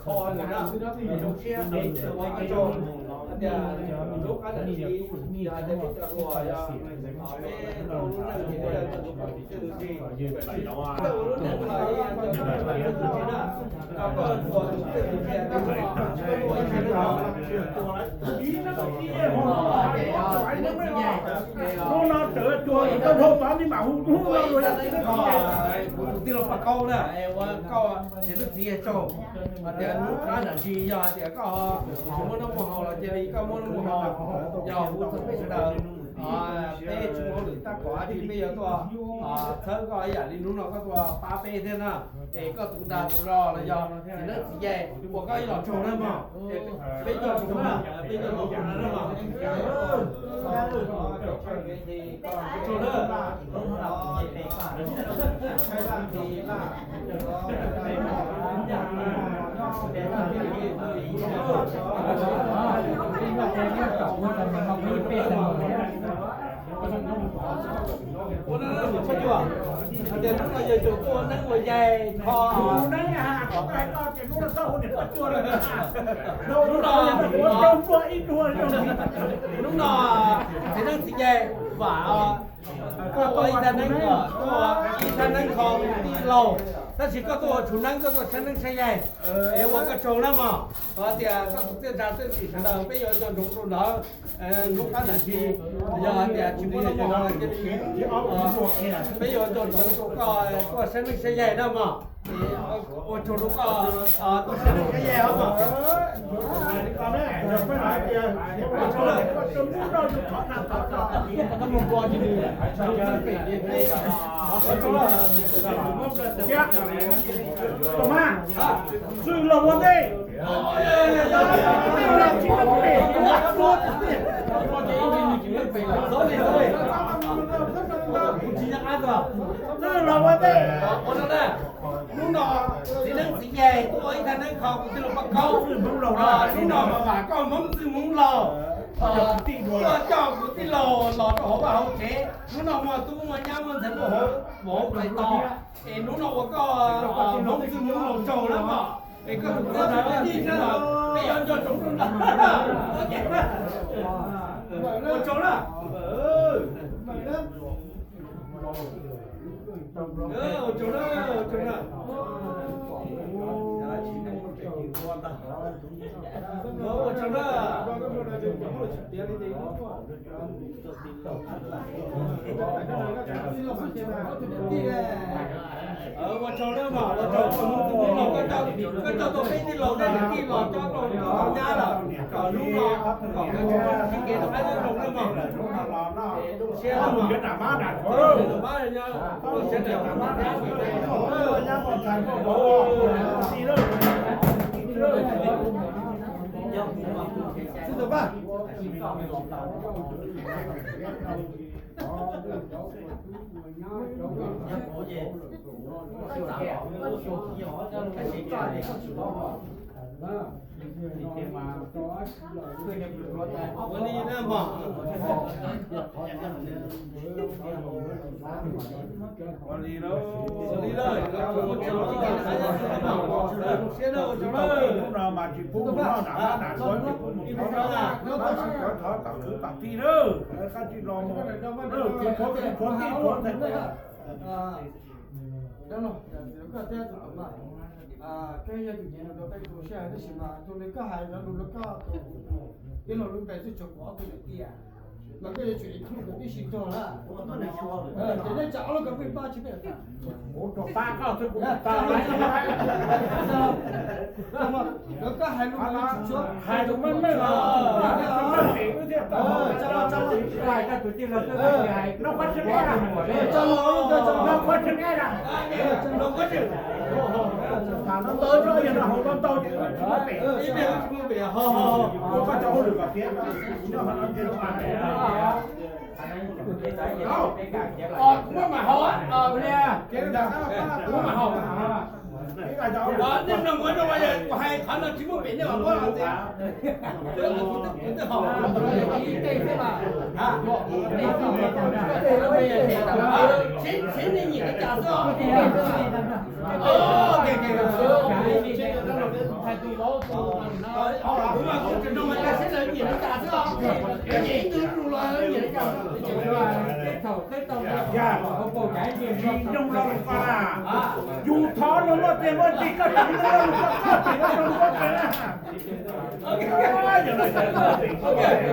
Kho na, zoo siab ua koj tsaug. Tias lub qab dab tsi, yog tias peb cov hluas yog peb tau lub neej ces peb yog cov tus pom tus twg, peb ua lub neej los yog cov tus pom tus twg na, koj ua tus pom tus twg tias koj ua ib tug neeg no. Hnub no tawm cuag koj dhau tod ni mam hu hnub no los yog tij laug Paj Kaub na, es ua koj txiv neej txiv yaig tsaug. Hais tias lub qab dab tsi yog hais tias koj tsis muaj noj muaj haus los cia li koj muaj noj muaj haus, yog hu txog peb sawv daws, peb tsis muaj hauj lwm tab kaum dab tsi peb yuav tuaj txhawb koj ib yam li hnub no koj tuaj pab peb thiab na. Es koj tus dag tus zog los yog txiv neej txiv yaig ua koj ib los tsaug na mog. Peb cov tsaug na, peb cov tsaug na mog. Tsaug na. Ua no mus txog cua, hais tias hnub no yog cov tuaj ua neeb ua yaig kho. Hnub no, hnub no txiv neeb txiv yaig vam koj ua ib thaj neeb, koj ua ib thaj neeb kho tij laug, tab sis koj tuaj ua tshuv neeb koj tuaj saib neeb saib yaig, es ua koj tsaug na mog. Hais tias koj tus txiaj ntsha txiaj ntsig sawv daws peb yuav nco ntsoov rau ntawd. Lub qab dab tsi yog hais tias tsis muaj noj muaj haus los cia li, peb yuav nco ntsoov rau koj tuaj saib neeb saib yaig na mog. Ua tsaug rau koj tuaj saib neeb saib yaig os mog. Txwj laug ua ntej. Txwj laug ua ntej. Hnub no txiv neeb txiv yaig tuaj ua ib thaj neeb kho kuv tij laug Paj Kaub. Hnub no mas vam koj Hmoob txwj Hmoob laug tuaj coj kuv tij laug los rau hauv vaj hauv tsev. Hnub no muaj tub muaj nyab muaj ntxhais muaj hauv vauv pais tos, es hnub no ua koj Hmoob txwj Hmoob laug tsaug na mog. Es koj tus txiaj tus txij na, peb yuav nco ntsoov rau ntawd. Ua tsaug na. Ua tsaug na, ua tsaug na. Ua tsaug na. Ua tsaug na mog, ua tsaug, koj coj tau peb tij laug thiab niam tij los coj rau nyab lawm, kom hnub no kom sib kev rov qab nyob zoo na mog. Zoo siab na mog. Ua li na mog. Ua li lauj, ua li lauj, ua tsaug, ua tsaug, ua tsaug. Hnub no mas tsis pub mus noj nram vaj nram tsev, tsis pub mus thov, thov kom kwv kom tij na, koj tsis los mus, kwv, kwv tij, kwv tij. Koj yog tus nyiam nrog peb tu siab hais tab sis mas tus li koj hais cov lus rau koj tus tij laug lub npe xwb tsuas kuv ob tug niam tij. Mas koj yuav tsum ib tug kwv tij sib tog na. Ces nej tsam ob lub ko peb pab tsis peb. Kuv rau pab koj xwb kuv tau. Koj hais lus, hais lus meej meej los, meej meej pem wb thiaj tau. Hais koj tus tij laug xwb, hais no qhuab tsis nqaij, no qhuab tsis nqaij na. Ntawd tso, yog no hauv no ntau ces wb tsis muaj pem, ua koj cov hauj lwm kom tiav. Kuv muab mam haus, kuv muab mam haus. Nej mloog kuv zoo, kuv hais qhov no tsis muaj pem nej mam muab los tias. Kuv twb haus. Seb nej nyiam li cas xwb os. Kuv mas kuv tsis nrog mas seb lawv nyiam li cas xwb os. Nyiam ib tug lus los lawv nyiam li cas. Tsis nrog los lus ko na. Yus thov los muaj tes muaj nrig, koj tsis nrog los lus ko, koj tsis nrog los lus ko na.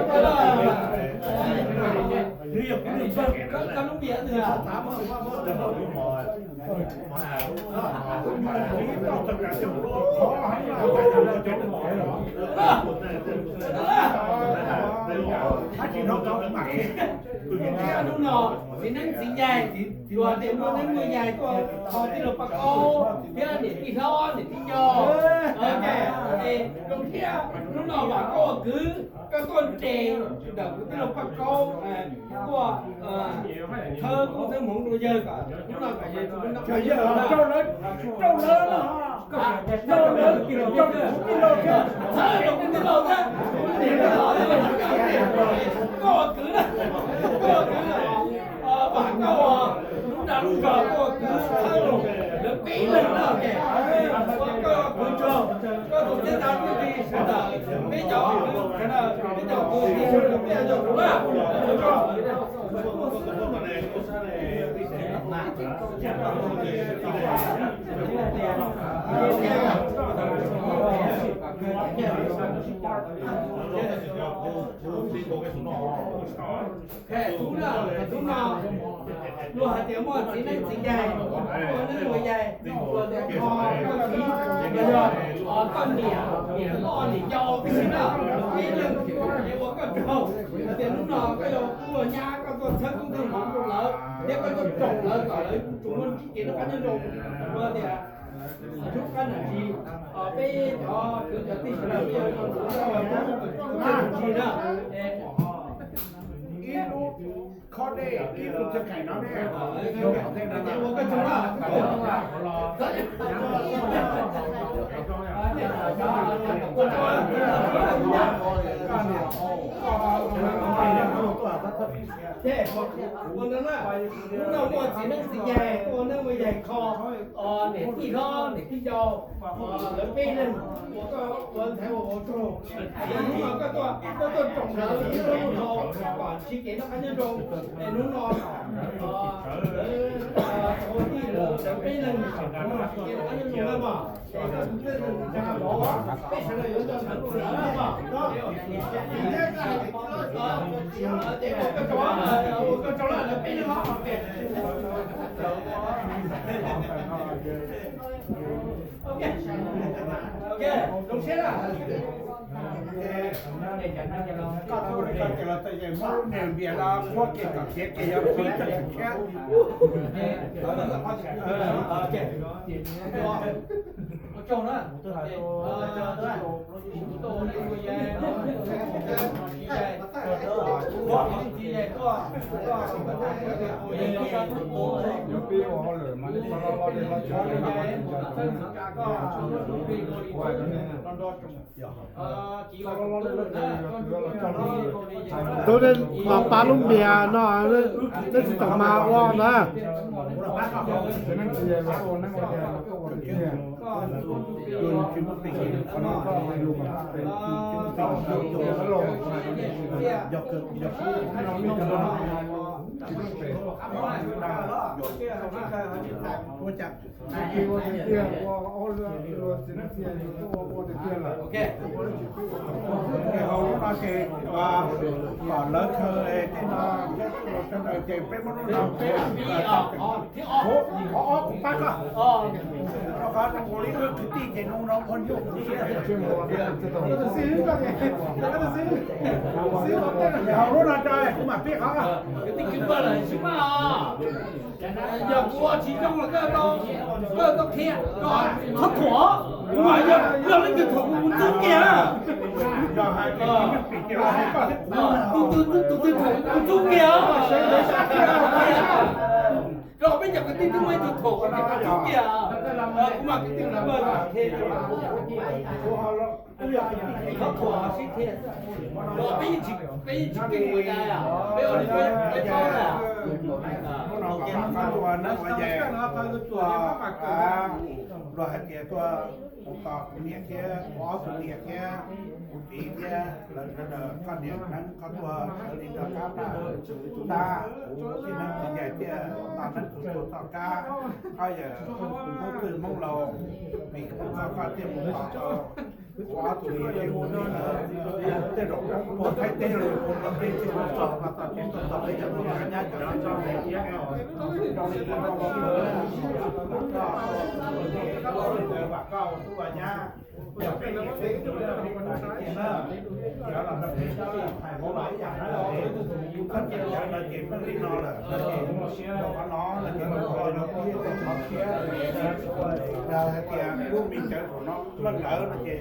Hnub no txiv neeb txiv yaig, luag tias muaj neeb muaj yaig tuaj kho tij laug Paj Kaub thiab niam tij hlob niam tij yau. Zoo siab hnub no vam koj ua kwv, koj tuaj nres ntawm kuv tij laug Paj Kaub tuaj txhawb koob txhawb hmoov rau yawg kom hnub no kom yawg rau lawv, rau lawv, rau lawv, rau kuv tij laug thiab. Koj ua kwv na, koj ua kwv na, vam koj lub nra lub zog koj ua kwv txhawb rau lawv peb leeg na. Koj ua kwv txhawb, koj tus txiv ntxawm twb tsis sawv daws, peb cov kwv, peb cov kwv tij, peb cov kwv na. Hnub no luag hais tias muaj txiv neeb txiv yaig, muaj neeb muaj yaig, luag tias kho koj txiv, koj niam, niam loj niam yau tib si na, peb leeg es ua koj tsaug. Hais tias hnub no koj yuav tuaj nyab, koj tuaj txhawb koob txhawb hmoov rau lawv thiab koj tuaj roos lawv kom lawv tsuas muaj kev noj qab nyob zoo. Luag tias ntxub qab ntswg, peb cov kwv cov tij sawv daws peb yuav tau ntxub qab ntswg na. Ib lub khob dej, ib lub txiv qees no ne. Ua koj tsaug na. Ua no na, hnub no muaj txiv neeb txiv yaig, ua neeb ua yaig kho niam tij hlob niam tij yau, lawv peb leeg ua koj ua ntxhais ua vauv tsaug. Hnub no koj tuaj, koj tuaj roos lawv ib lub hau kom ntsib kev noj qab nyob zoo. Es hnub no lawv, lawv peb leeg kom ntsib kev noj qab nyob zoo na mog. Es koj tus tij laug Ntsa Mov, peb sawv daws yuav nco ntsoov lawm na mog. Ces ua koj tsaug, ua koj tsaug na, lawv peb leeg os. Ok, ok, zoo siab na. Koj tub koj ces los txawm yeej muab lub niag npias no qhuab kiag kom khiav kiag yog pib koj tseem khiab. Ua tsaug na. Tub, los pab lub npias no, nej tsis tau mas ua na. Ces kom lawv khaws tej no, sawv daws ces peb muab lub no peb, qhov ob kuv pab koj, rau qhov zoo ua li wb kwv tij ces no no ua nyuaj kuv siab. Hauv lub no tso kuv mam pib qhov. Yog kuv ua tsis zoo los koj tau, koj tau qhia, koj txhob thuam, kuv mas yog, yog leej twg thuam kuv, kuv ntxub kiag. Tus, tus, tus, tus twg thuam kuv ntxub kiag. Rau peb cov kwv tij twb muaj ib tug thuam kuv, kuv ntxub kiag. Kuv mas kwv tij, kuv mas qhia, txhob thuam sib qhia. Peb yeej tsis, peb yeej tsis keej ua dab, peb ua li peb, peb paub na. Hnub no mas koj tuaj neeb ua ces, luag hais tias tuaj mus tos kuv niam thiab kuv ob tug niam thiab kuv txiv thiab lawv sawv daws, koj niam neeb koj tuaj sawv li rov qab mas, tab kuv txiv neeb txiv yaig thiaj tau neeb tuaj txog kab, koj yawm Hmoob Twj Hmoob Laus, vim kuv koj koj thiaj mus tos tau kuv ob tug niam thiab kuv txiv lawv. Tej zaum kuv ua Thaib teb los yus ua Thaib teb tsis ua txog mas txog tsev txog txog peb cov tub cov nyab cov zoo li koj, koj tub ua nyab, cov los rau peb hais vauv los ib yam na, koj cov no ces meej li no lawm, rau qhov no no ces koj yog kuv ib tug qhov siab, hais tias lub me cawv thaum no meej lawm no ces,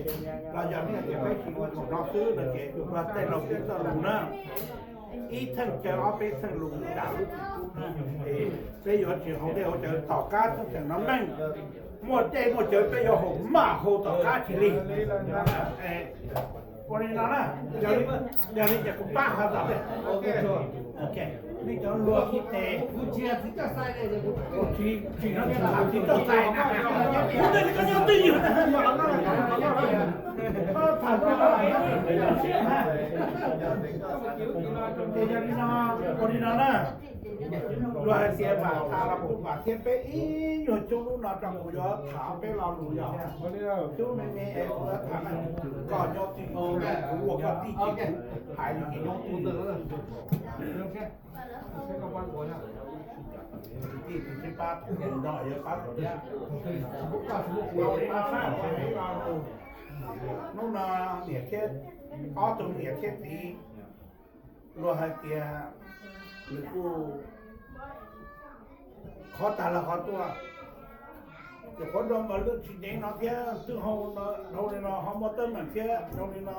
los yog nej tias peb tsis ua thaum no xwb no ces ua tej laus peb txoj lus na, ib theej cawv ob peb theej lus tas lub txim tub na, es peb yuav tsis haus dej haus cawv tom qab teeb meem no meej. Muaj dej muaj cawv peb yuav haus maj haus tom qab tsis lig. Ua li no na, yog li ces kuv pab qhov tod. Nej cov luag ib tes, tsis no tsis tham txiv toj xais na, kuv tej li koj nyob twj ywm na. Ces yog li no, ua li no na, luag hais tias vam tham los kuv vam thiab peb ib nyuag cub lub no rau kuv yuav tham peb lo lus yog cub me me es kuv yuav tham na, koj nyob twj ywm, kuv ua koj tij ces kuv hais li ces nyob twj ywm. Kwv tij tus sib pab thaum no yuav pab thaum thiab. Hnub no niam thiab, ob tug niam thiab txiv, luag hais tias nws kuj qhov tag los qhov tuaj, ces qhuav nrog mas lwj tsis ntev no thiab twb dhau li no ho muaj teeb meem thiab dhau li no,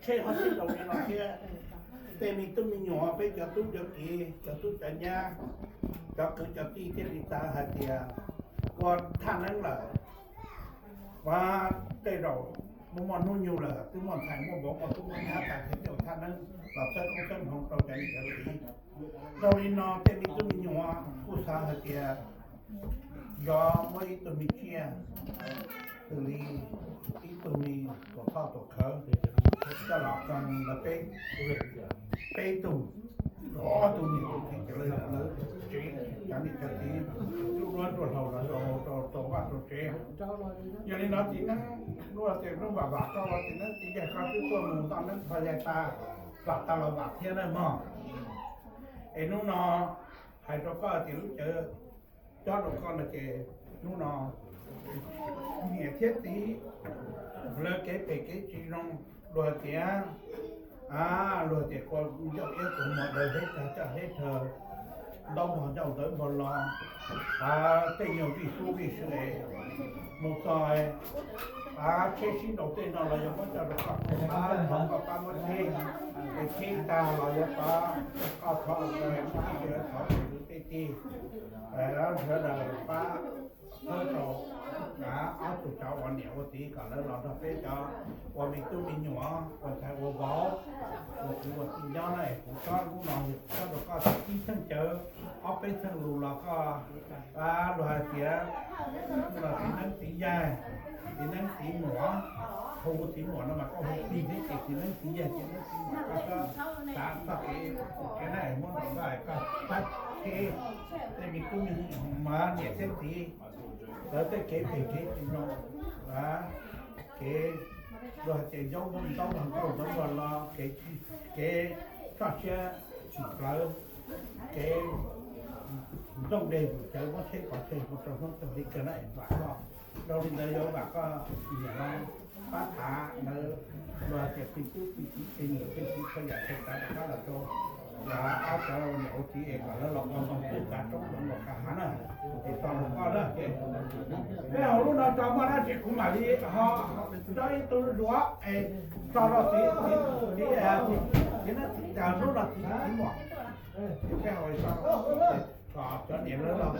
tsheb ho sib dhau li no thiab. Tej me tub me nyuam peb cov tub cov kiv cov tub cov nyab, cov kwv cov tij thiaj li xav hais tias ua thaj neeb lawm, ua tej zaum muaj muaj hnub nyoog lawm twb muaj ntxhais muaj vauv muaj tub muaj nyab tas ces thiaj ua thaj neeb los txhawb koob txhawb hmoov rau cov niam cov txiv. Dhau li no tej me tub me nyuam kuj xav hais tias yog muaj ib tug me tsiaj xws li ib tug me tuam thoj tuam khawv coj los koom lawv peb, peb tug, ob tug niam tug txiv ces lawv tsev, cov niam cov txiv lub duab nruab hlau los rau, rau vaj rau tsev. Yog li no txiv neeb, hnub no ces hnub vam vam koj los txiv neeb txiv yaig koj twb tuaj mus toj neeb txhos yaig tas, vam tas los vam thiab na mog. Es hnub no hais rau koj tias lub cawv cob rau koj no ces hnub no niam thiab txiv lawv kev phem kev tsis zoo, luag tias, luag tias kua ncauj iab kua muag daws hleb tag coj hleb rhawv, ntaub npog ncauj ntawv npog los, tej nyuag vij sub vij sw es mus txog tsheb sib nraus tej no los yog muab coj rau koj, thov koj pab muab tsheb, es tsheb tag los yog pab koj thov, thov kwv tij sawv daws pab thawb rau ob tug cov ua niam ua txiv kom lawv los nrog peb cov ua me tub me nyuam ua ntxhais ua vauv, ua kwv ua tij nyob na. Kuv cob lub no cob rau koj ib theej cawv ob peb theej lus los koj, luag hais tias los txiv neeb txiv yaig, txiv neeb txiv muam, hu txiv muam no mas koj hu plig thiab ces txiv neeb txiv yaig txiv neeb txiv muam koj xav txoj kev, kev na muab nrog koj, koj pab tsheb tej me tub me nyuam mas niam thiab txiv lawv tej kev phem kev tsis zoo, kev Luag hais tias ntaub ntaub los ntaub ntaub los los kev, kev txoj siab tsis plawv, kev ntoo dej mus cawv muab tsheb pov tseg mus rau hnub rau hli kawg na es vam koj. Dhau li ntawd yuav vam koj niam no pab tham ntawd, luag hais tias plig tub plig kiv plig niam plig txiv txhua yam txhua tsav rov qab los rau yog ob cov niam ua txiv es kom lawv los ua ntoo twb kav roob los kav hav na. Ces txog rau koj na ces peb hauv lub no tso muaj dab tsi kuv mam li ho tso ib tug duav es tso rau txiv, txiv, txiv, txiv, txiv, txiv, txiv muam. Ces peb hauv tso, tso cov niam lawv los